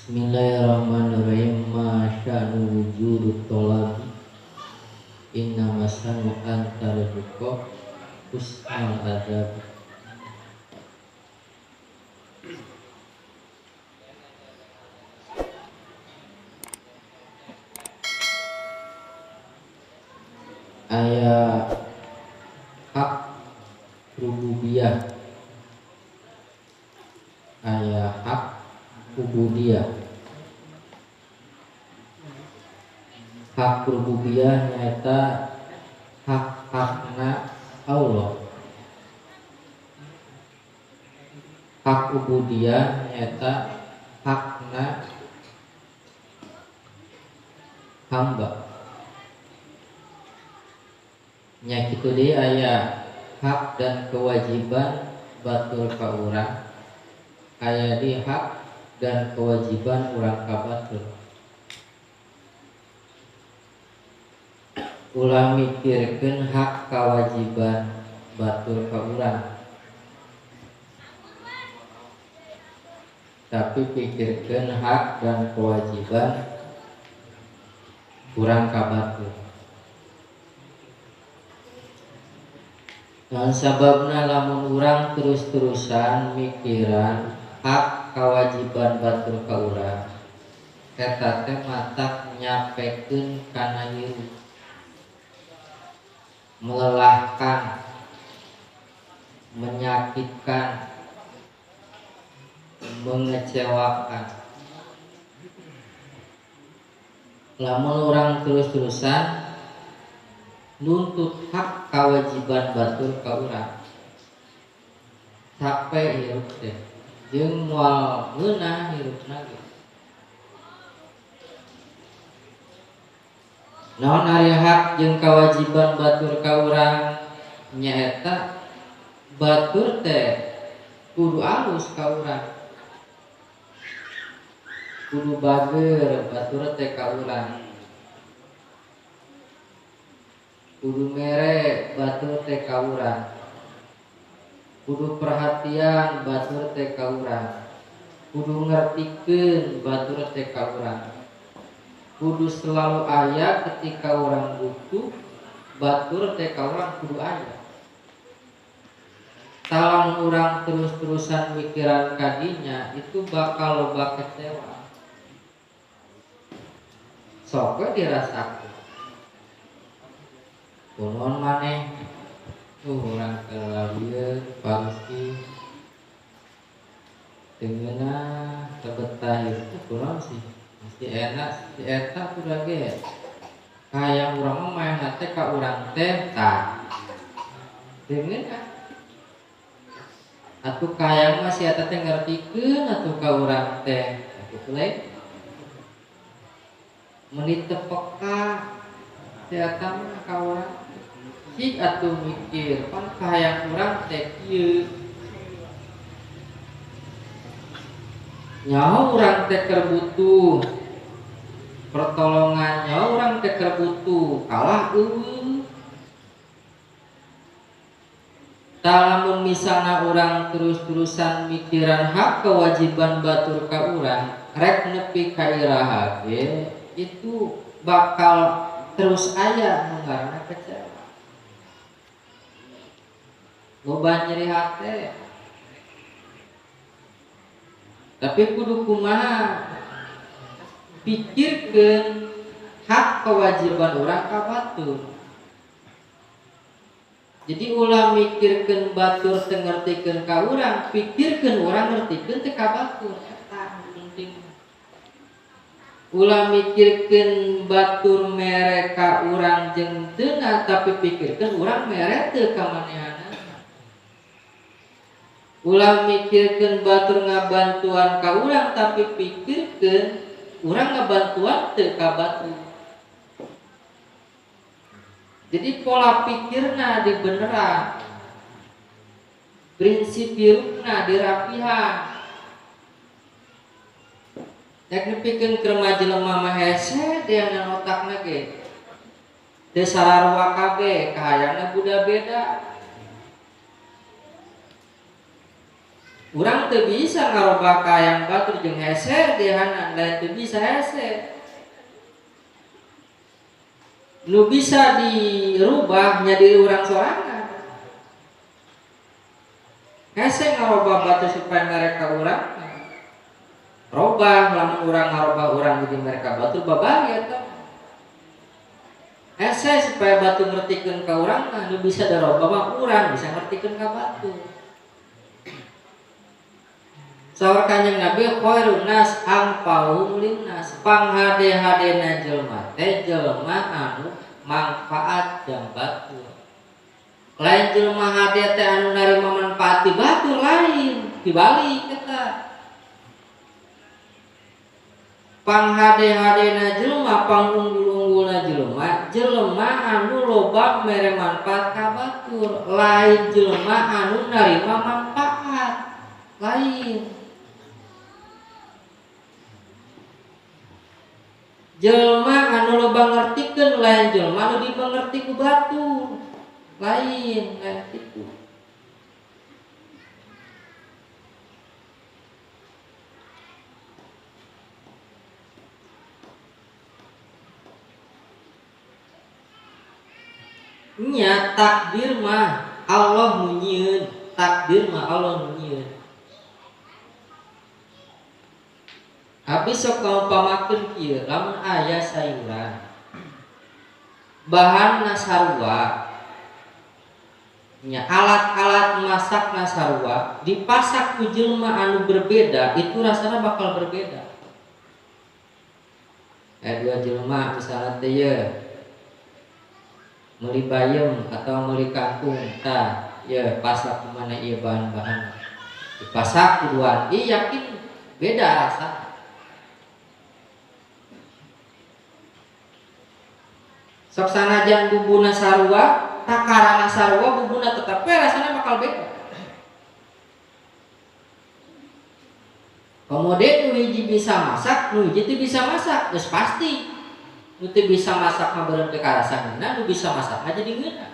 Bismillahirrahmanirrahim. Ma sya'nu wujudut tolabi inna masanu antarbuka husnal adab. Aya hak rububiyah, aya hak ubudiyah. Hak rububiyah nyaeta hak-hakna Allah. Hak ubudiyah nyaeta hakna hamba. Nya kitu deui aya hak dan kewajiban batur ka urang, aya di hak dan kewajiban urang ka batur. Ulah mikirkeun hak kewajiban batur ka urang, tapi pikirkeun hak dan kewajiban urang ka batur. Dan sababna lamun urang terus-terusan mikiran hak kewajiban batur ka urang, eta teh matak nyapekeun kana hirup, melelahkan, menyakitkan, mengecewakan. Lamun urang terus-terusan nuntut hak kewajiban batur ka urang, capek hirup teh jeung moal ngeunah hirupna ge. Naon ari hak jeung kewajiban batur ka urang? Nyaeta batur teh kudu alus ka urang, kudu bager batur teh ka urang, kudu mere batur teh ka urang, kudu perhatian batur teh ka urang, kudu ngertikeun batur teh ka urang, kudu selalu aya ketika orang butuh batur teh ka urang kudu aya. Talang urang terus-terusan mikiran kadinya itu bakal loba kecewa. Sok we dirasakeun. Kunaon maneh urang kelalieun pasti teu ngeunah teu betah itu kunaon sih? Mesti enak si eta kudu ge. Hayang urang mah maenna teh ka urang teh tah. Teu ngeunah. Atuh kahayang mah si eta teh ngertikeun atuh ka urang teh. Kitu lain. Meuni teu peka si eta mah ka urang. Cik atuh mikir pan kahayang urang teh kieu. Nyaho urang teh keur butuh pertolongan, nyaho urang teh keur butuh kalah eueuh. Tah lamun misalna urang terus-terusan mikiran hak kewajiban batur ka urang, rek nepi ka iraha ge itu bakal terus aya nu ngaranna kecewa. Loba nyeri hate. Tapi kudu kumaha pikirkeun hak kewajiban urang ka batur. Jadi ulah mikirkeun batur teu ngertikeun ka urang, pikirkeun urang ngertikeun teu ka batur, eta nu penting. Ulah mikirkeun batur mere ka urang jeung teu, tapi pikirkeun urang mere teu ka manehna. Ulah mikirkeun batur ngabantuan ka urang, tapi pikirkeun urang ngabantuan teu ka batur. Jadi pola pikirna dibeneran, prinsip hirupna dirapihan. Rek nepikeun keur mah jelema mah hese deangan otakna ge. Teu sararua kabeh, kahayangna buda beda. Urang teu bisa ngarobah kahayang batur jeung hese dihana lain teu bisa hese. Nu bisa dirubah nya diri urang sorangan. Hese ngarobah batur supaya mereka urang. Robah lamun urang ngarobah urang jadi mereka batur babari eta. Hese supaya batur ngertikeun ka urang mah nu bisa dirobah mah urang bisa ngertikeun ka batur. Saur Kanjeng Nabi khairun nas anfa'uhum linnas, panghade-hadena jelema teh jelema anu mangfaat jang batur. Lain jelema hade teh anu narima manfaat ti batur lain, dibalik eta. Panghade-hadena jelema, pangunggul-unggulna jelema, jelema anu loba mere manfaat ka batur, lain jelema anu narima manfaat. Lain. Jelema anu loba ngertikeun lain jelema anu dimengerti ku batur. Lain, lain kitu. Nya takdir mah Allah nu nyieun, takdir mah Allah nu nyieun. Abi sok kaumpamakeun kieu, lamun aya sayuran bahanna sarua nya alat-alat masakna sarua dipasak ku jelema anu berbeda itu rasana bakal berbeda. Dua jelema misalnya teh ye meuli bayem atau meuli kangkung tah ye pasak kumana ieu bahan-bahan dipasak kuduan ieu yakin beda rasa. Sok sanajan bumbuna sarua, takarana sarua, bumbuna tetep we rasana bakal beda. Kemudian nu hiji bisa masak, nu hiji teu bisa masak, geus pasti. Nu teu bisa masak mah beureum teu karasa ngeunah, nu bisa masak mah jadi ngeunah.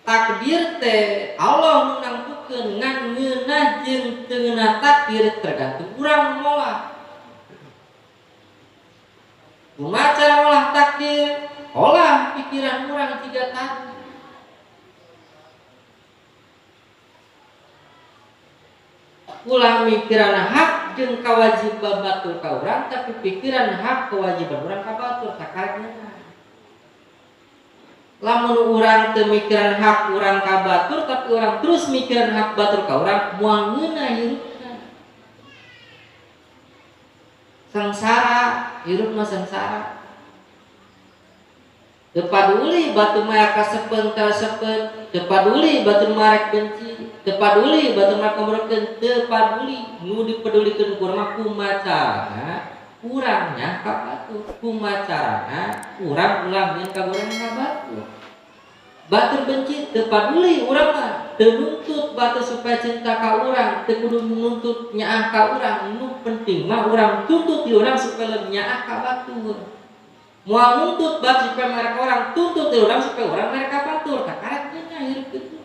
Takdir teh Allah nu nangtukeun ngan ngeunah jeung teu ngeunah takdir tergantung urang ngolah. Kumaha cara ngolah takdir? Olah pikiran urang jiga tadi. Ulah mikiran hak jeung kewajiban batur ka urang, tapi pikiran hak kewajiban urang ka batur sakarek ngeunah. Lamun urang teu mikiran hak urang ka batur, tapi urang terus mikiran hak batur ka urang, moal ngeunah hirupna. Sengsara, hirup mah sengsara. Teu paduli batur mah kasepeun kasepeun, teu paduli batur mah rek benci, teu paduli batur mah kamurekeun, teu paduli. Nu dipedulikeun ku urang mah kumaha carana urang nya ka batur, kumaha carana urang ulah nyeun kagorengan ka batur. Batur benci teu paduli urang mah, teu nuntut batur supaya cinta ka urang, teu kudu nuntut nyaah ka urang, nu penting mah urang tuntut di urang supaya leuwih nyaah ka batur. Moal nuntut batur supaya mereka orang, tuntut di urang supaya urang mereka batur, tah karek ngeunah hirup kitu.